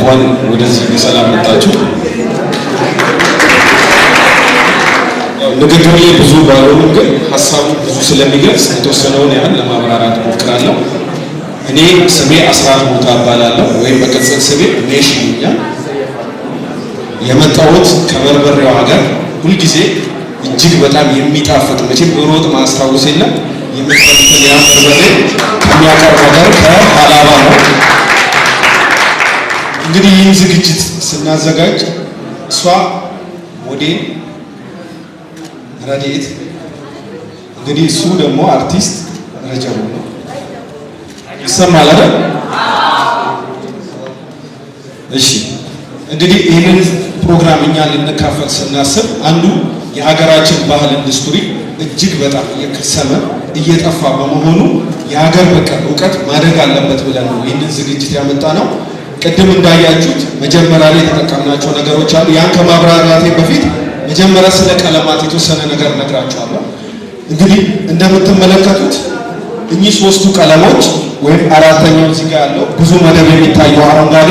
እንኳን ወደዚህ በሰላም መጣችሁ። ንግግር ላይ ብዙ ባልሆንም ግን ሀሳቡ ብዙ ስለሚገልጽ የተወሰነውን ያህል ለማብራራት እሞክራለሁ። እኔ ስሜ አስራት ቦታ እባላለሁ ወይም በቅጽል ስሜ ሜሽ ይሉኛል። የመጣሁት ከበርበሬው ሀገር ሁልጊዜ እጅግ በጣም የሚጣፍጥ መቼም ዶሮ ወጥ ማስታወስ የለም የምትበሉትን ያን በርበሬ ከሚያቀርብ ሀገር ከሀላባ ነው። እንግዲህ ይህን ዝግጅት ስናዘጋጅ እሷ ሞዴል ረድኤት፣ እንግዲህ እሱ ደግሞ አርቲስት ረጀቡ ነው። ይሰማል አይደል? እሺ። እንግዲህ ይህንን ፕሮግራም እኛ ልንካፈል ስናስብ አንዱ የሀገራችን ባህል ኢንዱስትሪ እጅግ በጣም እየከሰመ እየጠፋ በመሆኑ የሀገር በቀል እውቀት ማደግ አለበት ብለን ነው ይህንን ዝግጅት ያመጣ ነው። ቅድም እንዳያችሁት መጀመሪያ ላይ የተጠቀምናቸው ነገሮች አሉ። ያን ከማብራራቴ በፊት መጀመሪያ ስለ ቀለማት የተወሰነ ነገር እነግራችኋለሁ። እንግዲህ እንደምትመለከቱት እኚህ ሶስቱ ቀለሞች ወይም አራተኛው እዚህ ጋር ያለው ብዙ መደብ የሚታየው አረንጓዴ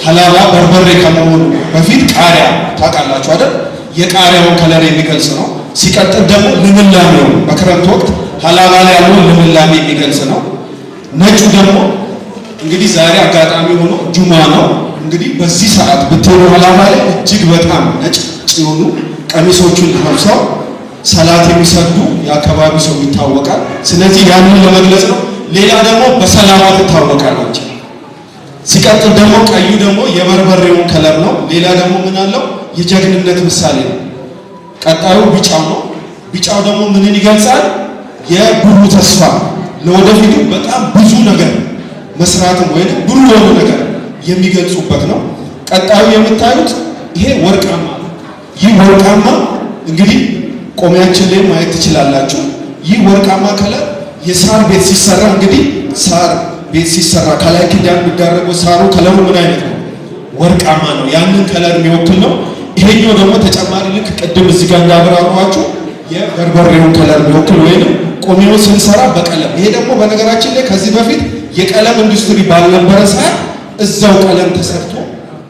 ሀላባ በርበሬ ከመሆኑ በፊት ቃሪያ ታውቃላችሁ አይደል? የቃሪያውን color የሚገልጽ ነው። ሲቀጥል ደግሞ ልምላሜው በክረምት ወቅት ሀላባ ላይ ያለውን ልምላሜ የሚገልጽ ነው። ነጩ ደግሞ እንግዲህ ዛሬ አጋጣሚ ሆኖ ጁማ ነው። እንግዲህ በዚህ ሰዓት ብትሄዱ ሀላባ ላይ እጅግ በጣም ነጭ የሆኑ ቀሚሶቹን ለብሰው ሰላት የሚሰግዱ የአካባቢ ሰው ይታወቃል። ስለዚህ ያንን ለመግለጽ ነው። ሌላ ደግሞ በሰላማ ትታወቃለች። ሲቀጥል ደግሞ ቀዩ ደግሞ የበርበሬውን color ነው። ሌላ ደግሞ ምን አለው? የጀግንነት ምሳሌ ነው። ቀጣዩ ቢጫው ነው። ቢጫው ደግሞ ምንን ይገልጻል? የብሩህ ተስፋ ለወደፊቱ በጣም ብዙ ነገር መስራትም ወይም ብሩህ የሆነ ነገር የሚገልጹበት ነው። ቀጣዩ የምታዩት ይሄ ወርቃማ ነው። ይህ ወርቃማ እንግዲህ ቆሜያችን ላይ ማየት ትችላላችሁ። ይህ ወርቃማ color የሳር ቤት ሲሰራ እንግዲህ ሳር ቤት ሲሰራ ከላይ ክዳን የሚዳረገው ሳሩ color ኡ ምን አይነት ነው? ወርቃማ ነው። ያንን color የሚወክል ነው። ይሄኛው ደግሞ ተጨማሪ ልክ ቅድም እዚህ ጋር እንዳብራራኋችሁ የበርበሬውን color የሚወክል ወይንም ቆሜውን ስንሰራ በቀለም ይሄ ደግሞ በነገራችን ላይ ከዚህ በፊት የቀለም ኢንዱስትሪ ባልነበረ ሰዓት እዛው ቀለም ተሰርቶ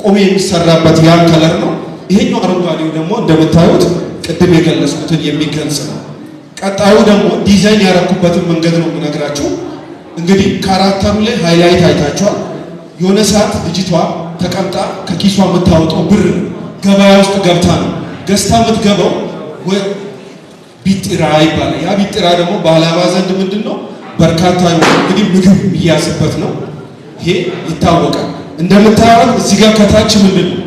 ቆሜ የሚሰራበት ያን color ነው። ይሄኛው አረንጓዴው ደግሞ እንደምታዩት ቅድም የገለጽኩትን የሚገልጽ ነው። ቀጣዩ ደግሞ ዲዛይን ያረኩበትን መንገድ ነው የምነግራችሁ። እንግዲህ character ኡ ላይ highlight አይታችኋል። የሆነ ሰዓት ልጅቷ ተቀምጣ ከኪሷ የምታወጣው ብር ገበያ ውስጥ ገብታ ነው ገዝታ የምትገባው። ቢጥራ ይባላል። ያ ቢጥራ ደግሞ በሀላባ ዘንድ ምንድን ነው በርካታ የሆነ እንግዲህ ምግብ የሚያዝበት ነው። ይሄ ይታወቃል። እንደምታዩት እዚህ ጋር ከታች ምንድን ነው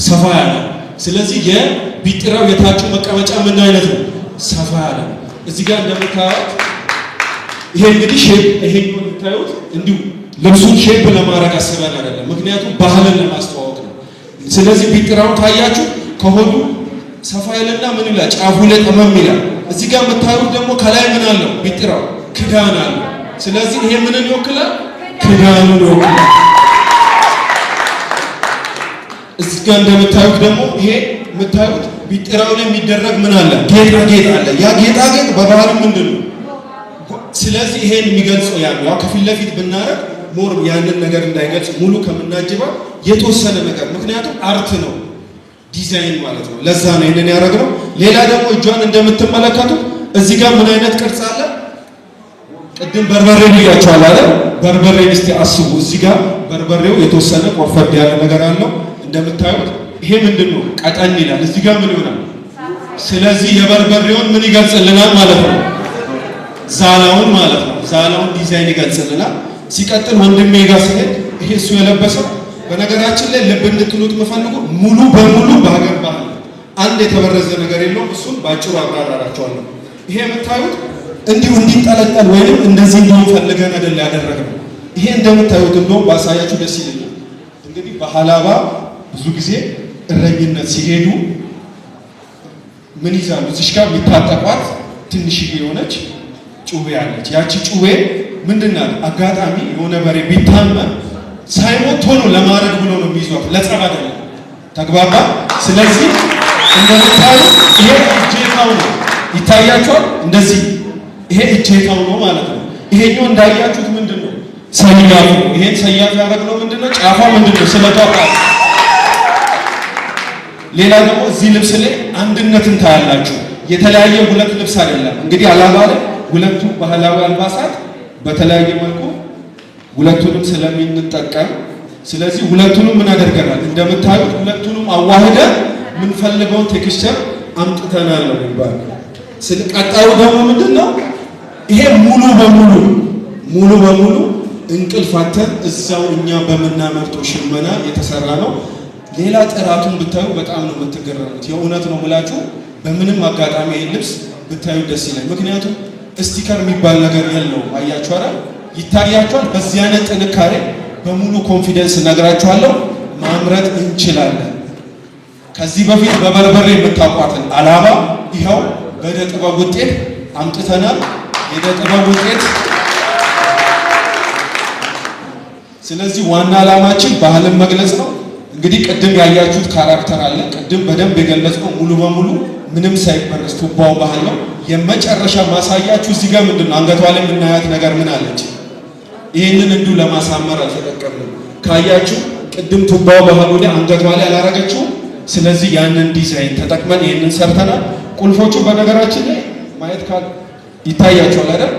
ሰፋ ያለ። ስለዚህ የቢጥራው የታቹ መቀመጫ ምን አይነት ነው? ሰፋ ያለ ነው። እዚህ ጋር እንደምታዩት ይሄ እንግዲህ shape ይሄ የምታዩት እንዲሁ ልብሱን shape ለማድረግ አስበን አይደለም፣ ምክንያቱም ባህልን ለማስተዋወቅ ነው። ስለዚህ ቢጥራውን ካያችሁ ከሆዱ ሰፋ ያለና ምን ይላል ጫፉ ላይ ጠመም ይላል። እዚህ ጋር የምታዩት ደግሞ ከላይ ምን አለው? ቢጥራው ክዳን አለው። ስለዚህ ይሄ ምንን ይወክላል? ክዳኑን ይወክላል። እዚህ ጋር እንደምታዩት ደግሞ ይሄ የምታዩት ቢጥራው ላይ የሚደረግ ምን አለ? ጌጣጌጥ አለ። ያ ጌጣጌጥ በባህሉ ምንድን ነው? ስለዚህ ይሄን የሚገልጸው ያ ነው። ከፊት ለፊት ብናረግ more ያንን ነገር እንዳይገልጽ ሙሉ ከምናጅባ የተወሰነ ነገር ምክንያቱም art ነው ዲዛይን ማለት ነው። ለዛ ነው ይሄንን ያደረግነው። ሌላ ደግሞ እጇን እንደምትመለከቱ እዚህ ጋር ምን አይነት ቅርጽ አለ? ቅድም በርበሬ ብያቸዋል አይደል? በርበሬ እስቲ አስቡ። እዚህ ጋር በርበሬው የተወሰነ ቆርፈድ ያለ ነገር አለው እንደምታዩት። ይሄ ምንድን ነው? ቀጠን ይላል። እዚህ ጋር ምን ይሆናል? ስለዚህ የበርበሬውን ምን ይገልጽልናል ማለት ነው? ዛላውን ማለት ነው። ዛላውን ዲዛይን ይገልጽልናል። ሲቀጥል ወንድሜ ጋር ሲሄድ ይሄ እሱ የለበሰው በነገራችን ላይ ልብ እንድትሉት የምፈልጉ ሙሉ በሙሉ በሀገር ባህል አንድ የተበረዘ ነገር የለውም። እሱን በአጭሩ አብራራራቸዋለሁ። ይሄ የምታዩት እንዲሁ እንዲንጠለጠል ወይንም እንደዚህ እንዲሆን ፈልገን አይደል ያደረግነው። ይሄ እንደምታዩት እንደውም ባሳያችሁ ደስ ይለኛል። እንግዲህ በሀላባ ብዙ ጊዜ እረኝነት ሲሄዱ ምን ይዛሉ? እዚሽ ጋር የሚታጠቋት ትንሽዬ የሆነች ጩቤ አለች። ያቺ ጩቤ ምንድን ናት? አጋጣሚ የሆነ በሬ ቢታመም ሳይሞት ቶሎ ለማድረግ ብሎ ነው የሚይዟት፣ ለጸብ አይደለም። ተግባባ። ስለዚህ እንደምታዩት ይሄ እጀታው ነው፣ ይታያችኋል። እንደዚህ ይሄ እጀታው ነው ማለት ነው። ይሄኛው እንዳያችሁት ምንድን ነው ሰያፍ ነው። ይሄን ሰያፍ ያደረግነው ምንድን ነው? ጫፏ ምንድን ነው? ስለቷ። ሌላ ደግሞ እዚህ ልብስ ላይ አንድነትን ታያላችሁ። የተለያየ ሁለት ልብስ አይደለም። እንግዲህ አላባ ላይ ሁለቱ ባህላዊ አልባሳት በተለያየ መልኩ ሁለቱንም ስለምንጠቀም፣ ስለዚህ ሁለቱንም ምን አደርገናል? እንደምታዩት ሁለቱንም አዋህደን የምንፈልገውን texture አምጥተናል ነው የሚባለው። ቀጣዩ ደግሞ ምንድን ነው? ይሄ ሙሉ በሙሉ እንቅልፍ አጥተን እዛው እኛ በምናመርተው ሽመና የተሰራ ነው። ሌላ ጥራቱን ብታዩ በጣም ነው የምትገረሙት። የእውነት ነው ብላችሁ በምንም አጋጣሚ ይህን ልብስ ብታዩ ደስ ይላል። ምክንያቱም sticker የሚባል ነገር የለውም። አያችሁ አይደል? ይታያችኋል። በዚህ አይነት ጥንካሬ በሙሉ confidence እነግራችኋለሁ፣ ማምረት እንችላለን። ከዚህ በፊት በበርበሬ የምታውቋትን አላባ ይኸው በእደ ጥበብ ውጤት አምጥተናል። የእደ ጥበብ ውጤት። ስለዚህ ዋና ዓላማችን ባህልን መግለጽ ነው። እንግዲህ ቅድም ያያችሁት character አለ። ቅድም በደንብ የገለጽነው ሙሉ በሙሉ ምንም ሳይበረዝ ቱባው ባህል ነው። የመጨረሻ ማሳያችሁ እዚህ ጋር ምንድን ነው አንገቷ ላይ የምናያት ነገር ምን አለች? ይህንን እንዲሁ ለማሳመር አልተጠቀምንም። ካያችሁ ቅድም ቱባው ባህሉ ላይ አንገቷ ላይ አላረገችውም። ስለዚህ ያንን ዲዛይን ተጠቅመን ይህንን ሰርተናል። ቁልፎቹ በነገራችን ላይ ማየት ካል ይታያቸዋል አይደል?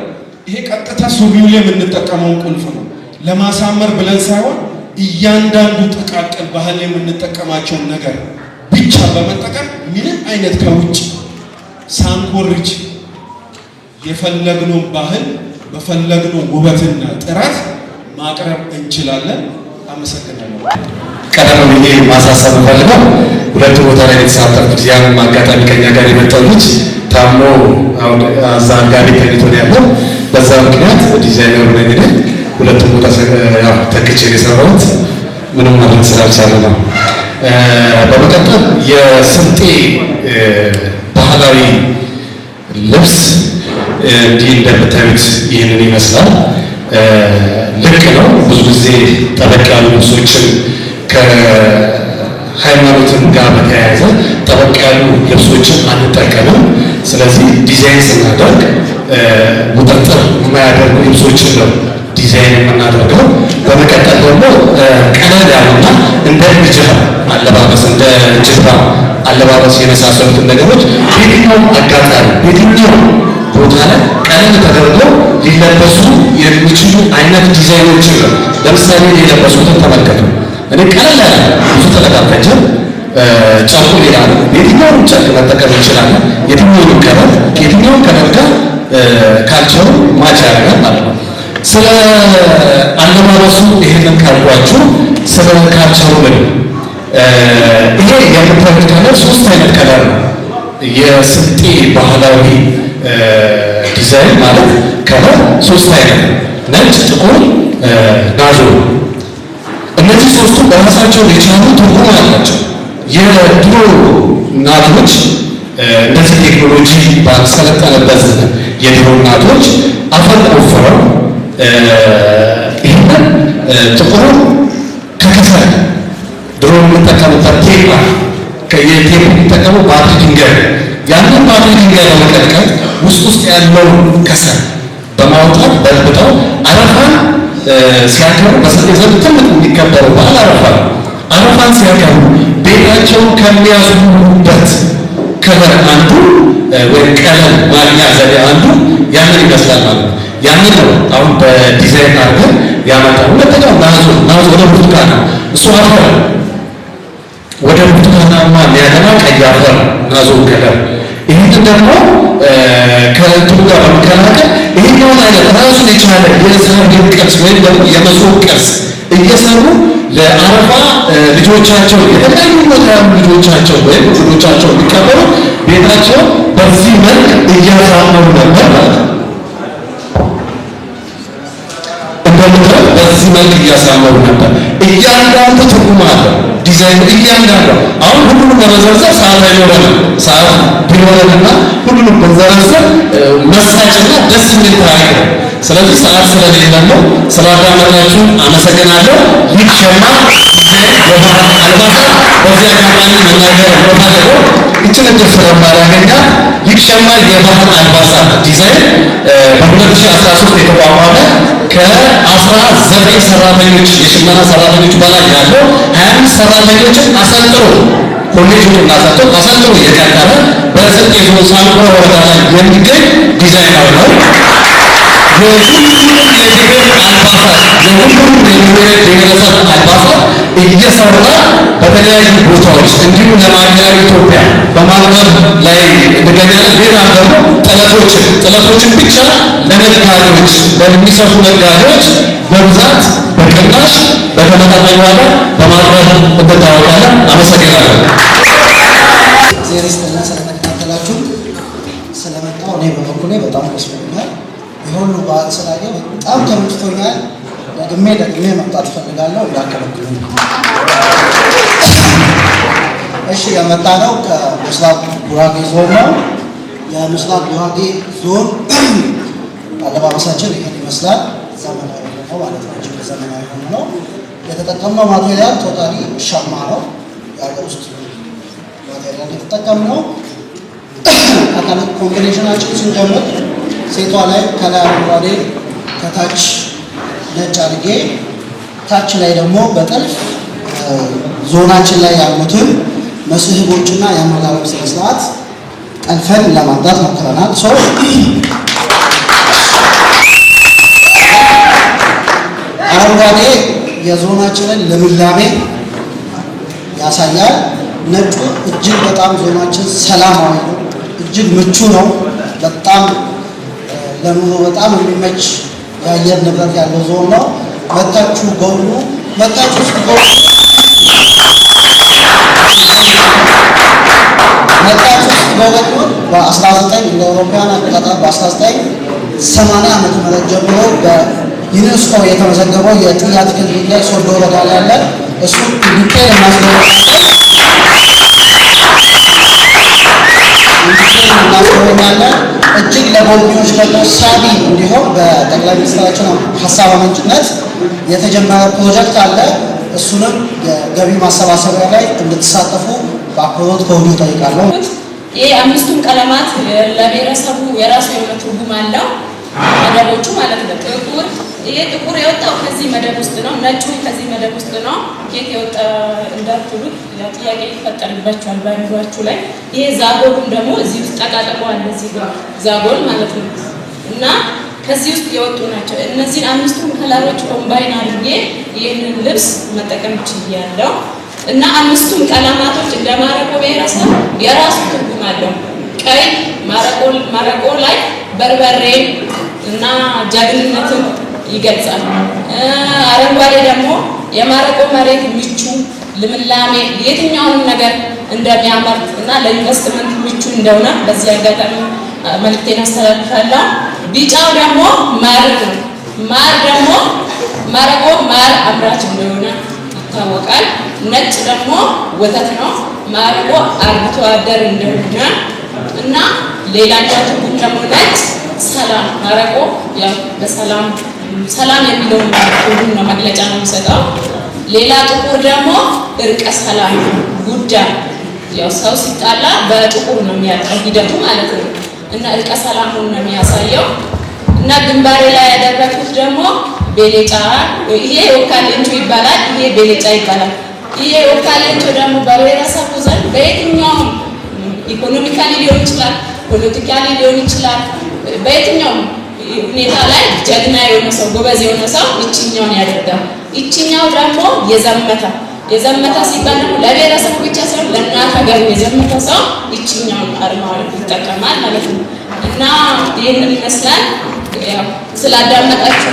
ይሄ ቀጥታ ሱሪው ላይ የምንጠቀመውን ቁልፍ ነው። ለማሳመር ብለን ሳይሆን እያንዳንዱ ጥቃቅን ባህል ላይ የምንጠቀማቸውን ነገር ብቻ በመጠቀም ምንም አይነት ከውጭ ሳንኮርጅ የፈለግነውን ባህል በፈለግነው ውበትና ጥራት ማቅረብ እንችላለን። አመሰግናለሁ። ቀደም ብዬ ማሳሰብ ፈልገው ሁለት ቦታ ላይ የተሳተፍኩት ያም አጋጣሚ ከኛ ጋር የመጣው ልጅ ታሞ አሁን እዛ አልጋ ላይ ተኝቶ ነው ያለው። በዛ ምክንያት ዲዛይነሩ ነኝ እኔ። ሁለቱም ቦታ ያው ተክቼ የሰራሁት ምንም ማድረግ ስላልቻለ ነው። በመቀጠል የስልጤ ባህላዊ ልብስ እንዲህ እንደምታዩት ይህንን ይመስላል። ልክ ነው። ብዙ ጊዜ ጠበቅ ያሉ ልብሶችን ከሃይማኖትም ጋር በተያያዘ ጠበቅ ያሉ ልብሶችን አንጠቀምም። ስለዚህ ዲዛይን ስናደርግ ውጥርጥር የማያደርጉ ልብሶችን ነው ዲዛይን የምናደርገው። በመቀጠል ደግሞ ቀለል ያሉና እንደ ሂጃብ አለባበስ፣ እንደ ጅባ አለባበስ የመሳሰሉትን ነገሮች በየትኛውም አጋጣሚ በየትኛውም ቦታ ላይ ቀለል ተደርገው ሊለበሱ የሚችሉ አይነት ዲዛይኖችን ነው። ለምሳሌ የለበሱትን ተመልከቱ። እኔ ቀለል ያለ ብዙ ተለጋፈጀ ጨርቁ ሌላ ነው። የትኛውንም ጨርቅ መጠቀም እንችላለን። የትኛውንም color ከየትኛውም color ጋር culture ኡ match ያደርጋል ማለት ነው። ስለ አለባበሱ ይሄንን ካልኳችሁ ስለ culture ኡ ምን ይሄ የምታዩት color ሶስት አይነት color ነው። የስልጤ ባህላዊ ዲዛይን ማለት color ሶስት አይነት ነው። ነጭ፣ ጥቁር፣ ናዞ። እነዚህ ሶስቱ በራሳቸው የቻሉ ትርጉም አላቸው። የድሮ እናቶች እንደዚህ ቴክኖሎጂ ባልሰለጠነበት ዘመን የድሮ እናቶች አፈር ቆፍረው ይህንን ጥቁሩ ከከሰል፣ ድሮ የምንጠቀምበት ቴፕ፣ የቴፕ የሚጠቀሙ ባትሪ ድንጋይ፣ ያንን ባትሪ ድንጋይ በመቀጥቀጥ ውስጥ ውስጥ ያለውን ከሰል በማውጣት በልብጠው አረፋን ሲያከብሩ፣ በስልጤ ዘንድ ትልቅ የሚከበረው በዓል አረፋ ነው። አረፋን ሲያከብሩ ቤታቸውን ከሚያስውቡበት color አንዱ ወይም ቀለም ማግኛ ዘዴ አንዱ ያንን ይመስላል ማለት ነው። ያንን ነው አሁን በዲዛይን አድርገን ያመጣው። ሁለተኛው ናዞ፣ ናዞ ወደ ብርቱካን፣ እሱ አፈር ወደ ብርቱካናማ የሚያደላ ቀይ አፈር ናዞ color። ይህንን ደግሞ ከእንትኑ ጋር በመቀላቀል ይሄኛውን አይነት ራሱን የቻለ የሳር ቅርጽ ወይም ደግሞ የመሶብ ቅርጽ እየሰሩ ለአረፋ ልጆቻቸው የተለያዩ ቦታ ያሉ ልጆቻቸው ወይም ልጆቻቸው የሚቀበሉ ቤታቸው በዚህ መልክ እያሳመሩ ነበር ማለት ነው። እንደምታዩት በዚህ መልክ እያሳመሩ ነበር። እያንዳንዱ ትርጉም አለው ዲዛይኑ እያንዳንዱ። አሁን ሁሉንም ለመዘርዘር ሰዓት አይኖረንም። ሰዓት ቢኖረንና ሁሉንም ብንዘረዝር መሳጭና ደስ የሚል ታሪክ ነው። ስለዚህ ሰዓት ስለሌለ ነው። ስላዳመጣችሁ አመሰግናለሁ። ይህ ሸማ የባህል አልባሳት በዚህ አጋጣሚ መናገር የምፈልገው ይችን እድል ስለማላገኛት ይህ ሸማ የባህል አልባሳት ዲዛይን በ2013 የተቋቋመ ከ19 ሰራተኞች የሽመና ሰራተኞች በላይ ያለው 25 ሰራተኞችን አሰልጥኖ ኮሌጅ እውቅና ሰጥቶ አሰልጥኖ የቀጠረ በስልጤ ዞን ሳንኩራ ወረዳ ላይ የሚገኝ ዲዛይነር ነው። የሁሉንም የብሔር አልባሳት፣ የሁሉንም የብሔር ብሔረሰብ አልባሳት እየሰራ በተለያዩ ቦታዎች እንዲሁም ለማዕከላዊ ኢትዮጵያ በማቅረብ ላይ እንገኛለን። ሌላም ደግሞ ጥለቶችን ብቻ ለነጋዴዎች፣ ለሚሰፉ ነጋዴዎች በብዛት በቅናሽ በተመጣጣኝ ዋጋ በማቅረብ እንታወቃለን። አመሰግናለሁ። እግዚአብሔር ይስጥልን ስለተከታተላችሁ ስለመጣሁ እኔ በበኩሌ በጣም ደስ ብሎኛል። የሁሉ በዓል ስላየሁ በጣም ተመችቶኛል። ደግሜ ደግሜ መምጣት እፈልጋለሁ። እንዳከለክሉኝ። እሺ፣ የመጣ ነው ከምስራቅ ጉራጌ ዞን ነው። የምስራቅ ጉራጌ ዞን አለባበሳችን ይህን ይመስላል። ዘመናዊ ሆኖ ማለት ነው። እጅግ ዘመናዊ ሆኖ ነው የተጠቀምነው። Material totally ሸማ ነው። የሀገር ውስጥ material የተጠቀምነው። Combination ኣችን ስንጀምር ሴቷ ላይ ከላይ አረንጓዴ ከታች ነጭ አድርጌ ታች ላይ ደግሞ በጥልፍ ዞናችን ላይ ያሉትን መስህቦችና የአመጋገብ ስነ ስርዓት ጠልፈን ለማምጣት ሞክረናል። So አረንጓዴ የዞናችንን ልምላሜ ያሳያል። ነጩ እጅግ በጣም ዞናችን ሰላማዊ ነው፣ እጅግ ምቹ ነው። በጣም ለኑሮ በጣም የሚመች የአየር ንብረት ያለው ዞን ነው። መታችሁ ጎብኙ። መታችሁ ስትጎብኙ መጣችሁ ስትጎበኙ በ19 እንደ አውሮፓውያን አቆጣጠር በ1980 ዓመተ ምህረት ጀምሮ በዩኔስኮ የተመዘገበው የጥያ ትክል ድንጋይ ሶዶ ወረዳ ላይ ያለ እሱ detail እናስጎበኛለን። እጅግ ለጎብኚዎች ደግሞ ሳቢ እንዲሆን በጠቅላይ ሚኒስትራችን ሀሳብ አመንጭነት የተጀመረ ፕሮጀክት አለ። እሱንም የገቢ ማሰባሰቢያ ላይ እንድትሳተፉ በአክብሮት ከወዲሁ እጠይቃለሁ። ይህ አምስቱም ቀለማት ለብሔረሰቡ የራሱ የሆነ ትርጉም አለው። መደቦቹ ማለት ነው። ጥቁር፣ ይሄ ጥቁር የወጣው ከዚህ መደብ ውስጥ ነው። ነጩ ከዚህ መደብ ውስጥ ነው። ከየት የወጣ እንዳትሉት ያው ጥያቄ ይፈጠርባችኋል በአእምሯችሁ ላይ። ይሄ ዛጎሉም ደግሞ እዚህ ውስጥ ጠቃጠቆ አለ እዚህ ጋር ዛጎል ማለት ነው እና ከዚህ ውስጥ የወጡ ናቸው። እነዚህን አምስቱን color ኦች combine አድርጌ ይህንን ልብስ መጠቀም ችያለሁ። እና አምስቱም ቀለማቶች እንደ ማረቆ ብሔረሰብ የራሱ ትርጉም አለው። ቀይ ማረቆ ላይ በርበሬ እና ጀግንነትን ይገልጻል። አረንጓዴ ደግሞ የማረቆ መሬት ምቹ ልምላሜ፣ የትኛውንም ነገር እንደሚያመርት እና ለኢንቨስትመንት ምቹ እንደሆነ በዚህ አጋጣሚ መልእክቴን አስተላልፋለሁ። ቢጫው ደግሞ ማር ነው። ማር ደግሞ ማረቆ ማር አምራች እንደሆነ ይታወቃል። ነጭ ደግሞ ወተት ነው። ማረቆ አርብቶ አደር እንደሆነ እና ሌላኛው ትርጉም ደግሞ ነጭ ሰላም፣ ማረቆ ያው በሰላም ሰላም የሚለውን ትርጉም ነው መግለጫ ነው የሚሰጠው። ሌላ ጥቁር ደግሞ እርቀ ሰላም ጉዳይ፣ ያው ሰው ሲጣላ በጥቁር ነው የሚያልቀው ሂደቱ ማለት ነው እና እርቀ ሰላሙን ነው የሚያሳየው። እና ግንባሬ ላይ ያደረኩት ደግሞ ቤሌጫ፣ ይሄ ወካሌንቾ ይባላል፣ ይሄ ቤሌጫ ይባላል። ይሄ ወካሌንቾ ደግሞ በብሔረሰቡ ዘንድ በየትኛውም economically ሊሆን ይችላል፣ politically ሊሆን ይችላል፣ በየትኛውም ሁኔታ ላይ ጀግና የሆነ ሰው፣ ጎበዝ የሆነ ሰው ይችኛውን ያደርጋል። ይችኛው ደግሞ የዘመተ፣ የዘመተ ሲባል ደግሞ ለብሔረሰቡ ብቻ ሳይሆን ለእናት ሀገር የዘመተ ሰው ይችኛውን አርማ ይጠቀማል ማለት ነው። እና ይህንን ይመስላል። ያው ስላዳመጣችሁ